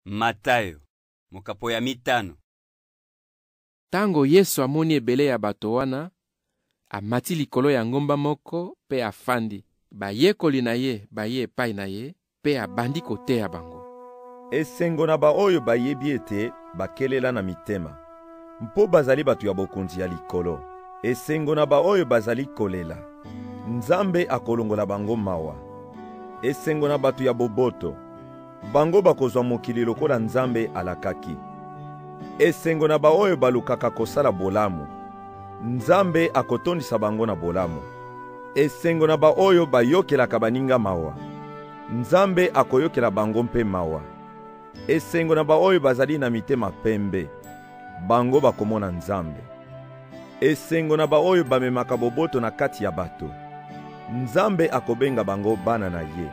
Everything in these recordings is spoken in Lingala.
Matayo, mokapo ya mitano. Tango Yesu amoni ebele ya bato wana, amati likolo ya ngomba moko mpe afandi. Bayekoli na ye baye epai na ye mpe abandi koteya bango. Esengo na baoyo bayebi ete bakelela na mitema, mpo bazali bato ya bokonzi ya likolo. Esengo na baoyo bazali kolela, Nzambe akolongola bango mawa. Esengo na bato ya boboto, bango bakozwa mokili lokola Nzambe alakaki. Esengo na baoyo balukaka kosala bolamu, Nzambe akotondisa bango na bolamu. Esengo na baoyo bayokelaka baninga mawa, Nzambe akoyokela bango mpe mawa. Esengo na baoyo bazali na mitema pembe, bango bakomona Nzambe. Esengo na baoyo bamemaka boboto na kati ya bato, Nzambe akobenga bango bana na ye.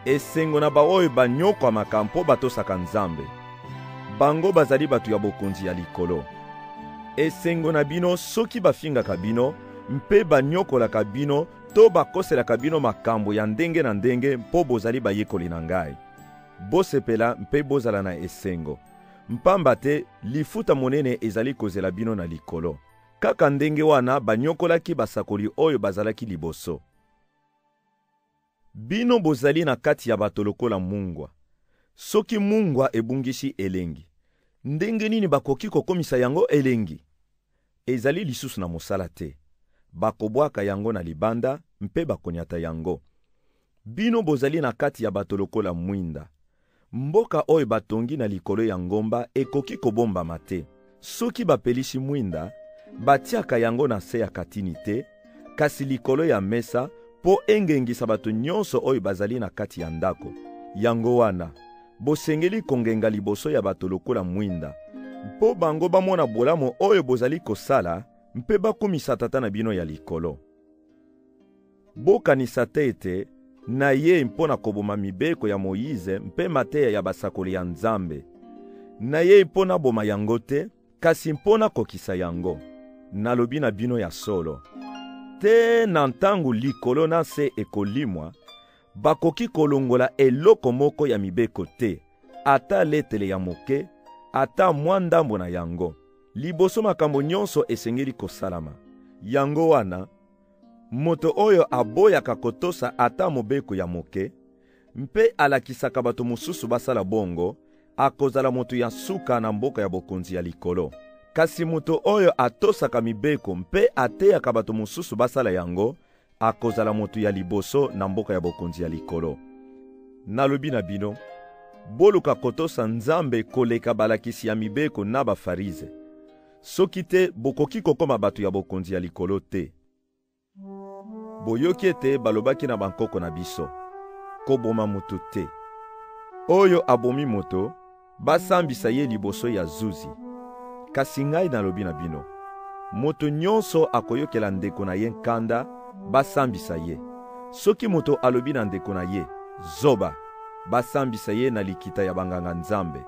Esengo na baoyo banyokwamaka mpo batosaka Nzambe, bango bazali bato ya bokonzi ya likolo. Esengo na bino soki bafingaka bino mpe banyokolaka bino to bakoselaka bino makambo ya ndenge na ndenge mpo bozali bayekoli na ngai. Bosepela mpe bozala na esengo, mpamba te lifuta monene ezali kozela bino na likolo. Kaka ndenge wana banyokolaki basakoli oyo bazalaki liboso. Bino bozali na kati ya bato lokola mungwa. Soki mungwa ebungisi elengi, ndenge nini bakoki kokomisa yango elengi? Ezali lisusu na mosala te. Bakobwaka yango na libanda mpe bakonyata yango. Bino bozali na kati ya bato lokola mwinda. Mboka oyo batongi na likolo ya ngomba ekoki kobombama te. Soki bapelisi mwinda, batiaka yango na se ya katini te, kasi likolo ya mesa mpo engengisa bato nyonso oyo bazali na kati ya ndako. Yango wana, bosengeli kongenga liboso ya bato lokola mwinda, mpo bango bamona bolamu oyo bozali kosala mpe bakumisa Tata na bino ya likolo. Bokanisa te ete nayei mpo na koboma mibeko ya Moyize mpe mateya ya basakoli ya Nzambe. Nayei mpo naboma yango te, kasi mpo nakokisa yango. Nalobi na bino ya solo, te na ntango likolo na se ekolimwa, bakoki kolongola eloko moko ya mibeko te, ata letele ya moke, ata mwa ndambo na yango. Liboso makambo nyonso esengeli kosalama. Yango wana, moto oyo aboyaka kotosa ata mobeko ya moke mpe alakisaka bato mosusu basala bongo, akozala moto ya suka na mboka ya bokonzi ya likolo. Kasi moto oyo atosaka mibeko mpe ateyaka bato mosusu basala yango, akozala moto ya liboso na mboka ya bokonzi ya likolo. Nalobi na bino, boluka kotosa Nzambe koleka balakisi ya mibeko na Bafarize. Soki te, bokoki kokoma bato ya bokonzi ya likolo te. Boyoki ete balobaki na bankoko na biso, koboma moto te. Oyo abomi moto, basambisa ye liboso ya zuzi. Kasi ngai nalobi na bino, moto nyonso akoyokela ndeko na ye nkanda, basambisa ye. Soki moto alobi na ndeko na ye, zoba, basambisa ye na likita ya banganga-Nzambe.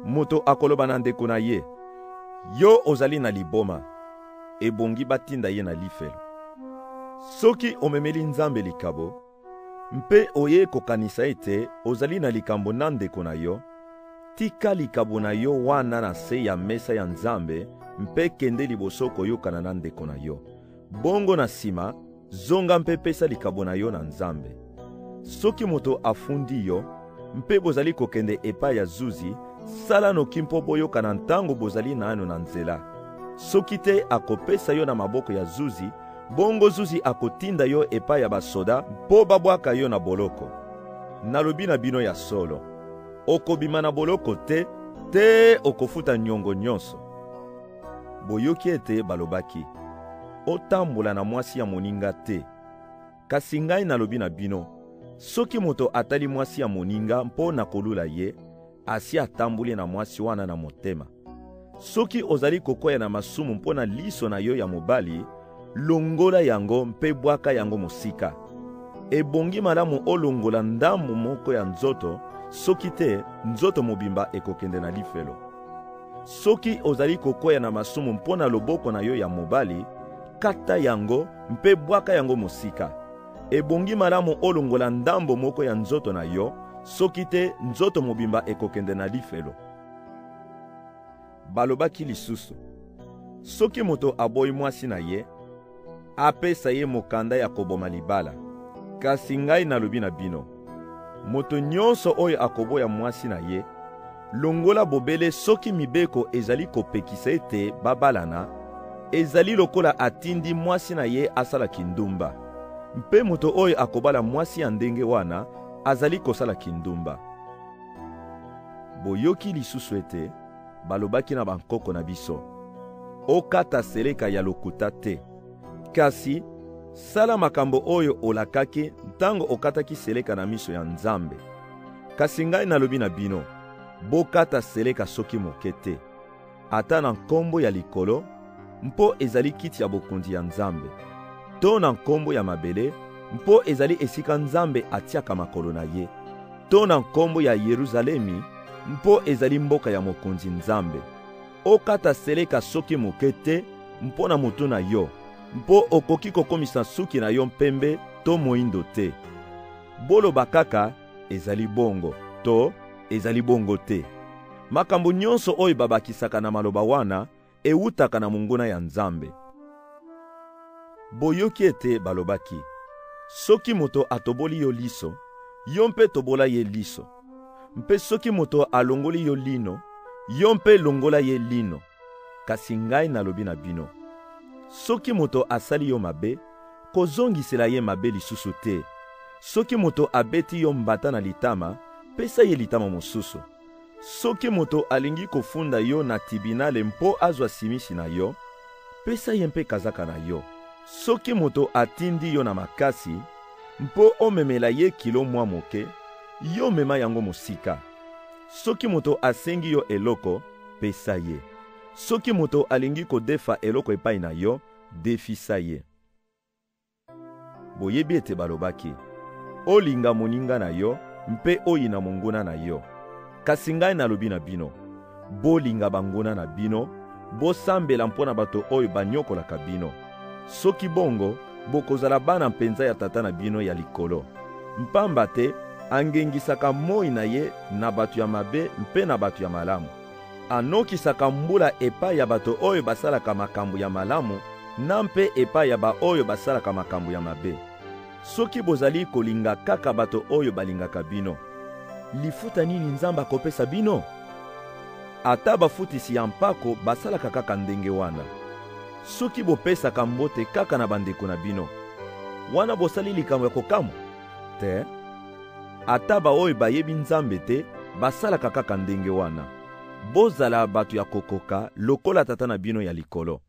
Moto akoloba na ndeko na ye, yo ozali na liboma, ebongi batinda ye na lifelo. Soki omemeli Nzambe likabo mpe oye kokanisa ete ozali na likambo na ndeko na yo, tika likabo na yo wana na se ya mesa ya Nzambe mpe kende liboso koyokana na ndeko na yo. Bongo na sima, zonga mpe pesa likabo na yo na Nzambe. Soki moto afundi yo mpe bozali kokende epai ya zuzi, sala noki mpo boyokana ntango bozali nanu na nzela. Soki te, akopesa yo na maboko ya zuzi, bongo zuzi akotinda yo epai ya basoda mpo babwaka yo na boloko. Nalobi na bino ya solo, okobima na boloko te, te okofuta nyongo nyonso. Boyoki ete balobaki, otambola na mwasi ya moninga te. Kasi ngai nalobi na bino, soki moto atali mwasi ya moninga mpo na kolula ye, asi atamboli na mwasi wana na motema. Soki ozali kokwea na masumu mpo na liso na yo ya mobali, longola yango mpe bwaka yango mosika. Ebongi malamu olongola ndambo moko ya nzoto, soki te nzoto mobimba ekokende na lifelo. Soki ozali kokwea na masumu mpo na loboko na yo ya mobali, kata yango mpe bwaka yango mosika. Ebongi malamu olongola ndambo moko ya nzoto na yo, Soki te, nzoto mobimba ekokende na lifelo. Balobaki lisusu, soki moto aboyi mwasi na ye, apesa ye mokanda ya koboma libala. Kasi ngai nalobi na bino, moto nyonso oyo akoboya mwasi na ye, longola bobele soki mibeko ezali kopekisa ete babalana, ezali lokola atindi mwasi na ye asala kindumba. Mpe moto oyo akobala mwasi ya ndenge wana azali kosala kindumba. Boyoki lisusu ete balobaki na bankoko na biso, okata seleka ya lokuta te, kasi sala makambo oyo olakaki ntango okataki seleka na miso ya Nzambe. Kasi ngai nalobi na bino, bokata seleka soki moke te, ata na nkombo ya likolo, mpo ezali kiti ya bokonzi ya Nzambe, to na nkombo ya mabele, mpo ezali esika Nzambe atiaka makolo na ye, to na nkombo ya Yeruzalemi, mpo ezali mboka ya mokonzi Nzambe. Okata seleka soki moke te mpo na motu na yo, mpo okoki kokomisa suki na yo mpembe to moindo te. Boloba kaka ezali bongo to ezali bongo te. Makambo nyonso oyo babakisaka na maloba wana ewutaka na monguna ya Nzambe. Boyoki ete balobaki, soki moto atoboli yo liso, yo mpe tobola ye liso. Mpe soki moto alongoli yo lino, yo mpe longola ye lino. Kasi ngai nalobi na bino, soki moto asali yo mabe, kozongisela ye mabe lisusu te. Soki moto abeti yo mbata na litama, pesa ye litama mosusu. Soki moto alingi kofunda yo na tribinale mpo azwa simisi na yo, pesa ye mpe kazaka na yo. Soki moto atindi yo na makasi mpo omemela ye kilo mwa moke, yo mema yango mosika. Soki moto asengi yo eloko, pesa ye. Soki moto alingi kodefa eloko epai na yo, defisa ye. Boyebi ete balobaki, olinga moninga na yo mpe oyina monguna na yo. Kasi ngai nalobi na bino, bolinga banguna na bino, bosambela mpo na bato oyo banyokolaka bino. Soki bongo, bokozala bana mpenza ya Tata na bino ya likolo. Mpamba te angengisaka moi na ye na bato ya mabe mpe na bato ya malamu. Anokisaka mbula epai ya bato oyo basalaka makambo ya malamu na mpe epai ya baoyo basalaka makambo ya mabe. Soki bozali kolinga kaka bato oyo balingaka bino, lifuta nini Nzambe akopesa bino? Ata bafutisi ya mpako basalaka kaka ndenge wana. Soki bopesaka mbote kaka na bandeko na bino, wana bosali likambo ya kokamwa? Te. Ata baoyo bayebi Nzambe te basalaka kaka ndenge wana. Bozala bato ya kokoka lokola Tata na bino ya likolo.